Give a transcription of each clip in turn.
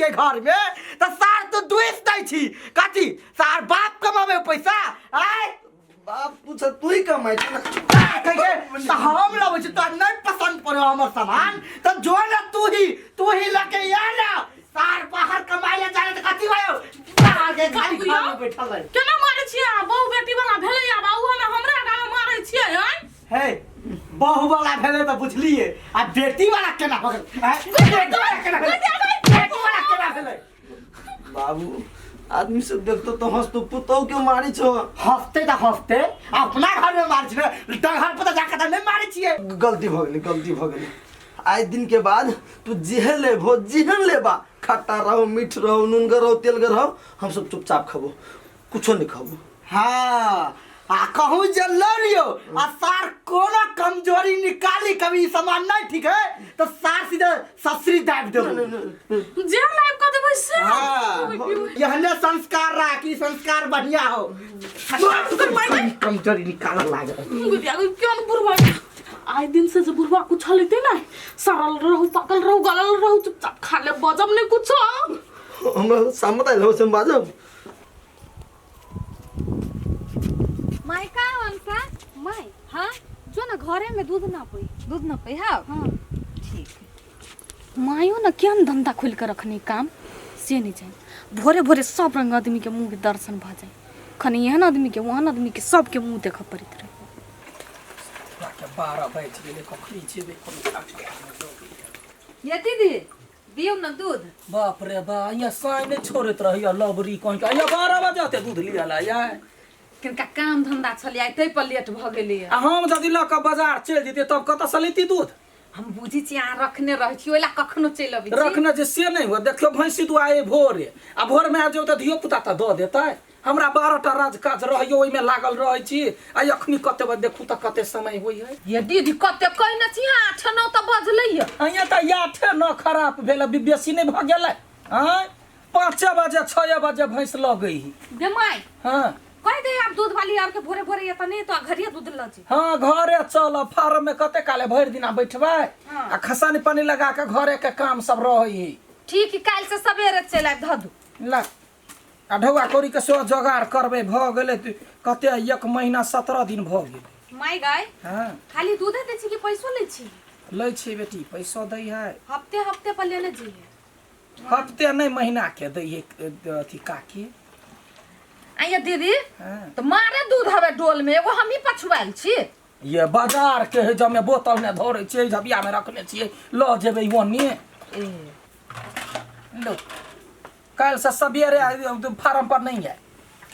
छियै घर में तऽ सार तू दुइस दै छी कथी सार बाप कमाबे पैसा आय बाप तू छ तू ही कमाइ छ कहिके तऽ हम लबै छी तोरा नहि पसंद पड़ो हमर सामान तऽ जो ना तू ही लके आ ना सार बाहर कमाइ ले जाए तऽ कथी भयो बाहर के खाली घर में बैठल रही केना मारै छियै अहाँ? बहु बेटी वाला भेलै आब आ ओहो हमरा गाँव मारै छियै आँय हे बहु वाला भेलै तऽ बुझलिए आ बेटी वाला केना भऽ गेल आँय? बेटी वाला केना भेलै बेटी वाला केना भेलै बाबू आदमी सब देखतो तो हंसतो पुतहु के मारी छो हंसते तऽ हंसते अपना घर में मारै छियै डगहर पर तऽ जाके तऽ नहि मारै छियै गलती भऽ गेलै गलती भऽ गेलै आइ दिन के बाद तू जेहन लेबो जेहन लेबा खट्टा रहो मीठ रहो नूनगर रहो तेलगर रहो हम सब चुपचाप खबो कुछो नहीं खबो हाँ आ कहूँ जे लऽ लियो आ सार कोनो कमजोरी निकाली कभी ई सामान नहीं ठीक है तो सार सीधे ससरी दाबि देबो जे लाइव कऽ देबै से हाँ यहने संस्कार राख ई संस्कार बढ़िया हो कमजोरी निकालऽ लागल गुड़िया क्यों बुढ़वा आइ दिन से जे बुढ़वा कुछ लेते ना सड़ल रहू पकल रहू गलल रहू चुपचाप खा ले बजब नहीं कुछ हमरा सामत आयल हो से हम बाजब माय का अंसा माय हाँ जो ना घरे में दूध ना पई दूध न पई हाँ हाँ ठीक मायो ना केहन धंधा खोल के रखने काम से नहीं जाए भोरे भोरे सब रंग आदमी के मुंह के दर्शन भ जाए खनी एहन आदमी के ओहन आदमी के सबके मुंह देख पड़ैत रहे के 12 बाजि गेलै कखनी जेबै कोनो ये दीदी दियौ न दूध बाप रे बा यहाँ साँझ नहि छोड़ैत रहैया लबरी कहीं के यहाँ 12 बजे आते दूध लिअ ला यार किनका काम धंधा छलियै ताहि पर लेट भऽ गेलैया आ हम यदि लऽ कऽ बाजार चलि जैतियै तब कतऽसँ लैती दूध हम बुझै छी अहाँ रखने रहै छी ओहि लए कखनो चलि अबै छी रखने जे से नहि हुए देखियौ भैंसी दुआए भोरे आ भोरमे आबि जाउ तऽ धियो पुता तऽ दऽ देतै हमरा 12 टा राज काज रहैयो ओहिमे लागल रहै छी आ अखनी कते बजे देखू तऽ कते समय होइ है ये दीदी कते कहने छी अहाँ 8 9 तऽ बजलैया अहाँ तऽ 8 9 खराब भेल अभी बेसी नहि भऽ गेलै आँय 5 बजे 6 बजे भैंस लगै ही गे माय हाँ कह दे आप दूध वाली और के भोरे भोरे ये तने तो घरिया दूध ल जी हाँ घरे चल फार्म में कते काले भरि दिना बैठबै हाँ। आ खसानी पानी लगा के घरे के काम सब रहै है ठीक है काल्हि से सवेरे चलि आबि धऽ दू ला आ ढौआ कौड़ी के सेहो जोगाड़ करबै भऽ गेलै कते 1 महीना 17 दिन भऽ गेलै माय गाय हाँ खाली दूधे दै छी कि पैसो लै छी लै छियै बेटी पैसो दै है हफ्ते हफ्ते पर लेने जइहे हफ्ते नहि महीना के दै है अथी काकी आइए दीदी हाँ। तऽ मारे दूध हवे डोल में एगो हमही पछुआयल छी ये बाजार के है जमे बोतल ने धरे छियै झबिया में रखने छियै लऽ जेबै ओन्ने लो काल्हि से सवेरे फार्म पर नहीं आए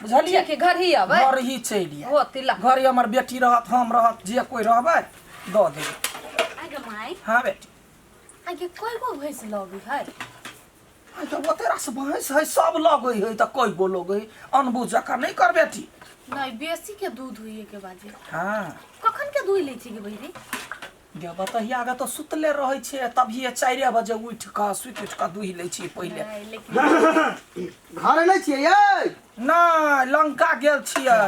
बुझलियै ठीक है घर ही अबै घर ही चलि आयब हो तिला घर ही हमर बेटी रहत हम रहत जे कोइ रहबै दऽ देबै आगे माय हाँ बेटी आगे कय गो भैंस लगे है आइ तऽ ओते रास भैंस है सब लगै है तऽ कय गो लगै है अनबुझ जकाँ नहि कर बेटी नहीं बेसी के दूध हुई के बाजे हाँ कखन के दूध लै छी के बहिरी गे बतहिया आगे तऽ सुतले रहै छै तभिए 4 बजे उठि कऽ सुति उठि कऽ दूहि लै छियै पहिले नहीं, लेकिन घरे नहि छियै यै नहि लंका गेल छियै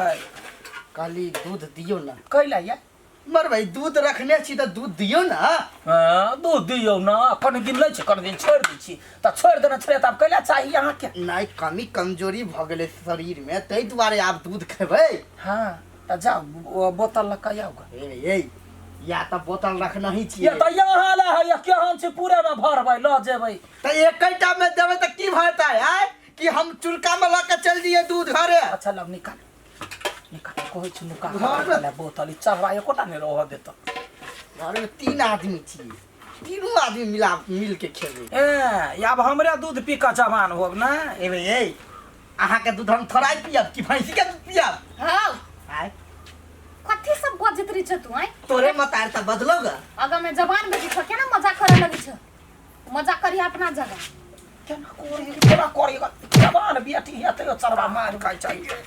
कहली दूध दियौ ने कैला ये मर भाई दूध रखने छी तऽ दूध दियौ ने हँ, दूध दियौ ने कनि दिन लै छी कनि दिन छोड़ि दै छी तऽ छोड़ि देने छलियै तऽ आब कैला चाही अहाँके नहि कमी कमजोरी भऽ गेलै शरीरमे ताहि दुआरे आब दूध खेबै हँ तऽ जाउ ओ बोतल लऽ कऽ आउ गऽ ए ए या तऽ बोतल रखने ही ये छियै तऽ यहाँ लए है केहन छी पूरे मे भरबै लऽ जेबै तऽ एकेटा मे देबै तऽ की भऽतै आय कि हम चुरका मे लऽ कऽ चलि जइयै दूध घरे अच्छा लग निकाल निकाल कहै छी नुका घर मे- कऽ बोतल ई चढ़वा एकोटा नहि रहऽ देत घरमे तीन आदमी छियै तीनू आदमी मिला मिल के खेबै ए आब हमरे दूध पी कऽ जवान होब ने एबै ए अहाँके दूध हम थोड़ा पियब कि भैंसी के दूध पियब हाँ आय कथी सब बजैत रही छ तू आय तोरे मतार तऽ बदलो ग अगर मैं जवान बेटी छ केना मजाक करे लगी छ मजाक करी अपना जगह केना करी केना करी जवान बेटी है तैयो चरवा मार खाइ चाहिए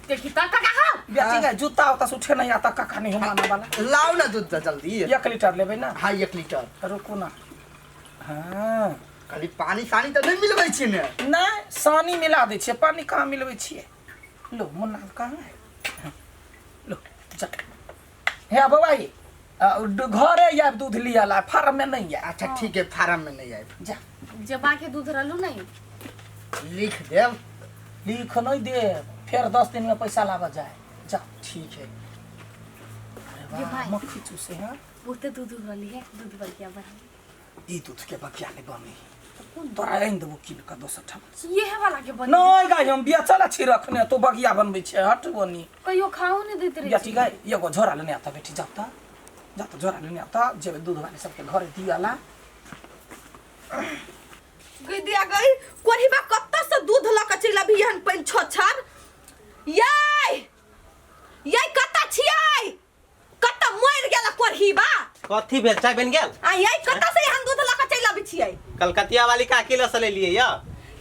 देखी त काका हो बेटी के जूता उता से उठे नहीं आता काका नहीं माने वाला लाउ ना दूध तऽ जल्दी 1 लीटर लेबै ना हाँ 1 लीटर रुकू ना हाँ खाली पानी सानी तऽ नहि मिलबै छी ने नहि सानी मिला दै छियै पानी कहाँ मिलबै छियै लो मुन्ना कहाँ है हाँ, लो जा हे बौआ ये घरे आयब दूध लिअ ला फार्म में नहीं आयब अच्छा ठीक है फार्म में नहीं आयब जा जे बाकी दूध रहलू नहीं लिख देब। लिख नहीं दे, फिर 10 दिन में पैसा लाबऽ जाए जा। ठीक है। अरे ये वाह, भाई। मक्खी चूसे हैं। बहुते दूध रहली है, दूध बगिया बना। ई दूध के बगिया नहीं बनी, तोरा आनि देबो कीन कऽ दोसर ठाम। ये वाला के बनी। नहीं गाय, हम बेचल छी रखने, तो बगिया बनबै छै, हट बनी। कहियो खाओ नहीं देते रहे। बेटी गाय, एगो झोरा लेने आता बेटी, जाता जाता झोरा लेने आता, जेबे दूध वाले सबके घरे दियाला। गई दिया गई कोढ़ीबा कत्ता से दूध लऽ कऽ चलि अभी हन पानि छछर। यै यै कत्ता छियै, कत्ता मरि गेल कोढ़ीबा? कथी भेल? चाय बनि गेल? आ यै कत्ता से एहन दूध लऽ कऽ चलि अबै छियै? कलकतिया वाली काकी लऽ से लेलियै या।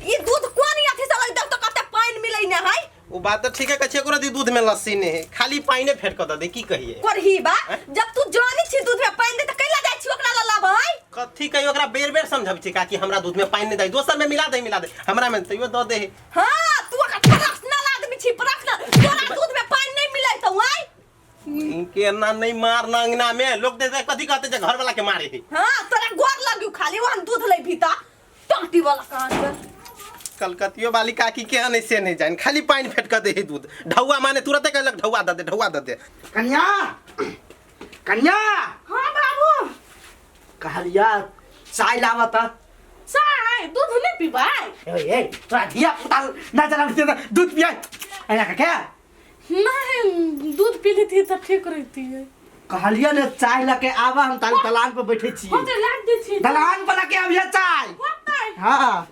ई दूध कोन अथी से लऽ देख तो कते पानि मिलै ने है। ओ बात तऽ ठीके कहै छियै, एकरो दी दूध में लस्सी नहि है, खाली पानिए फेट कऽ दऽ दे, की कहियै? कोढ़ीबा जब तू जानी छी दूध में पानि दे तऽ कैला जाइ छी ओकरा लऽ लाबै? कथी कहियो, ओकरा बेर बेर समझबै छी काकी हमरा दूध में पानि नहि दे, दोसर में मिला दे, मिला दे, हमरा में तैयो दऽ दे। हाँ तू ओकरा पर्सनल आदमी छी, पर्सनल, तोरा दूध में पानि नहीं मिलै तो आइ केना नहीं मारना अंगना में लोग दे दे, कथी कहते जे घर वाला के मारे है। हाँ तोरा गोर लगियो खाली वहन दूध लै भीता टाटी वाला कान पर। कलकतियो वाली काकी के नहीं से नहीं जान, खाली पानि फेट कऽ दे है दूध, ढौआ माने तुरंते कहलक ढौआ दऽ दे, ढौआ दऽ दे। कन्या कन्या। हाँ बाबू। कहलिया चाय लावता। चाय दूध नहीं पीबै? ए ए तोरा धिया पुता ना चला दूध पिया ऐना के? नहीं, दूध पी लेती तो ठीक रहती है। कहलिया ने चाय लके आवा, हम ताली दलान पर बैठे छी। हो तो लाग दे छी। दलान पर लके आबिया चाय। होतै। हाँ।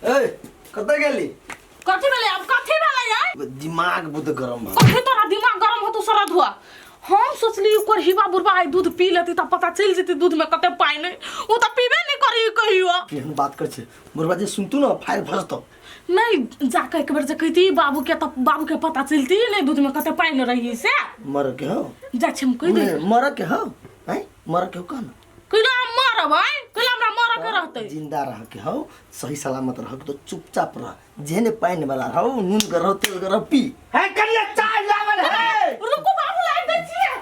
ए कतऽ गेली? कथी भेलै अब? कथी भेलै यार? दिमाग बहुत गरम भऽ कथी तोरा दिमाग गरम होतो सरद हुआ? हम सोचली ओकर हिबा बुढ़बा आइ दूध पी लेती तऽ पता चलि जेतै दूध में कते पानि है। ओ तऽ पीबे नहीं करी कहियो। केहन बात कर छै बुढ़बा, जे सुनतू न फायर भजतौ। नहीं जाके एक बेर जे कहती बाबू के तऽ बाबू के पता चलती नहीं दूध में कते पानि रही से। मर के हो जा छी हम कहि दे। मर के हो हैं, मर के हो कहना। कहिला हम मरब आइ, कहिला हमरा मरऽ के रहतै। जिंदा रह के हो, सही सलामत रह के तो चुपचाप रह, जेहने पानि वाला रहो, नून के रहो, तेल के रहो, पी। है कन्या चाय लावल है। रुकू बाबू लाइ दै छियै।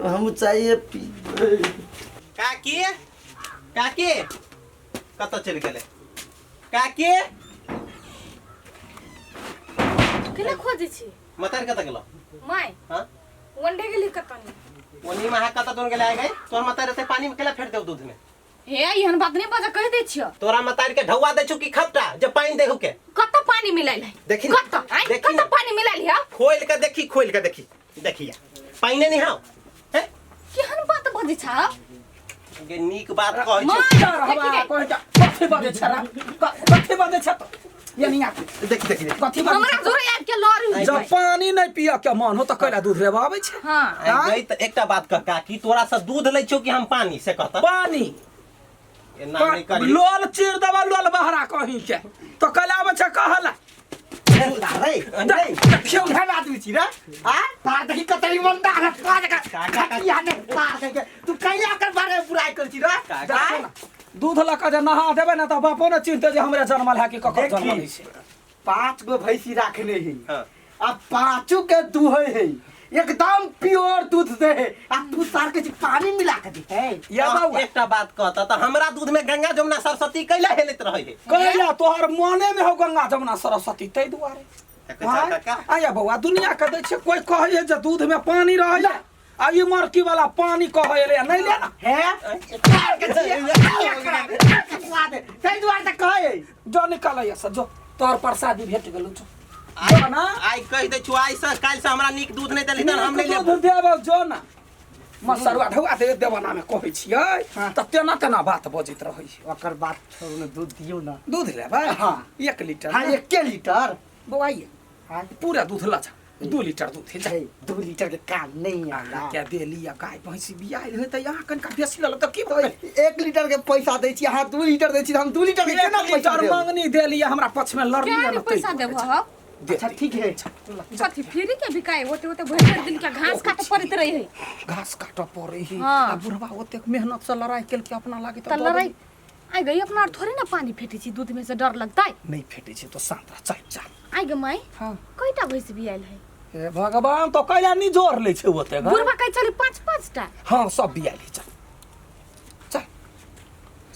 हम चाहिए पी। काकी काकी कतऽ चलि गेलै काकी? केना खोजै छी? मतार कतऽ गेलो? My हाँ वनडे गेली कतऽ नहीं। ओनी में अहाँ कतऽ दोन गेलै आइ गई? तोहर मतार एते पानी में केला फेट देऊ दूध में? हे एहन बात नहीं बजा, कहि दै छियो। तोरा मतार के ढौआ दै छु कि खपटा जे पानि देहु के? कतऽ पानि मिलाइल है? देखी न, कतऽ आइ देखी कतऽ न। पानि मिलाइल है? खोल के देखी, खोल के देखी, देखिया पानिए नहीं हाउ हैं? केहन बात बजै छा? गे नीक बात कहै माय, छी। देखी गे। कहै छ कथी बजै छ रा? कथी बजै छ तो? यानी आ देखी देखी देखी। कथी बजै हमरा छ? जोरे आबि के लड़ी। जब पानी नहीं पिय के मन हो त कैला दूध लेबऽ आबै छै? हाँ। आइ गई तऽ एकटा बात कह काकी, तोरा से दूध लै छौ कि हम पानी से कहता? पानी। एना नहि करी। लोल चीर देबऽ, लोल बहरा कहीं के तो कैला आबै छै कहला? रे रे देखियौ। केहन आदमी छी रे? आ तार देखी कते ईमानदार है, तार के खटिया ने तार के तू कैला ओकर बारे में बुराई कर छी रे? देखियौ न, दूध लऽ कऽ जे नहा देबै ने तऽ बापो ने चिन्हतै जे हमरे जनमल है कि ककर जनमल है से। 5 गो भैंसी राखने है। हाँ। आ पांचों के दूहे है, एकदम प्योर दूध दे है, आ तू सार के पानी मिला के दे है। या बौआ। एकटा बात कहता तऽ हमरा दूध में गंगा जमुना सरस्वती कैला हेलैत रहै है? कैला तोहर मने में हो गंगा जमुना सरस्वती तै दुआरे। देखै छह काका? आया बौआ, दुनिया के दै छै, कोई कहै जे दूध में पानी रहै आ ई मरकी वाला पानी कहै ले नहीं ले ना। हे तार के छियै, तै दुआरे तऽ कहै। जो निकालै से जो तोहर प्रसादी भेट गेलौ जो। जो ना। आइ कहि दै छु, आइ से काल्हि से हमरा नीक दूध नहि देलही तऽ हम नहि नीक लेब। दूध देबौ जो ना। मसरुआ ढौआ दे देवना में कहै छियै तऽ तेना तेना बात बजैत रहै छै। ओकर बात छोड़ू ने, दूध दियौ ना। दूध लेबै? हाँ। 1 लीटर। हाँ 1 लीटर। बौआ ये हाँ। पूरा दूध ला जा, 2 लीटर दूध है जा। 2 लीटर के काम नहीं आला। क्या देली आ गाय भैंसी बियाह है तऽ यहाँ कनिका बेसी लऽ लेब तऽ की भऽ गेल? 1 लीटर के पैसा दै छी, अहाँ 2 लीटर दै छी, हम 2 लीटर के केना 1 पैसा लीटर देब? मंगनी देली हमरा पक्ष में लड़ली क्या ना नहीं पैसा देबह हो? अच्छा ठीक है। कथी फ्री के बिकाय होते होते भरि भरि दिन के घास काटऽ पड़ैत रहे है। घास काटऽ पड़ै है। हाँ। आ बुढ़वा ओतेक मेहनत से लड़ाई केलकै अपना लागे तऽ लड़ाई आइ गई अपना आर थोड़े ना पानी फेटे छी दूध में से, डर लगतै। नहीं फेटे छी तो शांत रह, चल चल। आइ गे माई। हाँ। कईटा भैंस बियाल है? हे भगवान, तो कैला नहीं जोर लै छै ओतेक? बुढ़वा कहै छलै 5-5 टा। हाँ सब बियाल है, चल चल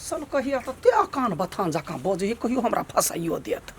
सल कहिया तऽ ते कान बथान जकाँ बजै है, कहियो हमरा फसाइयो देत।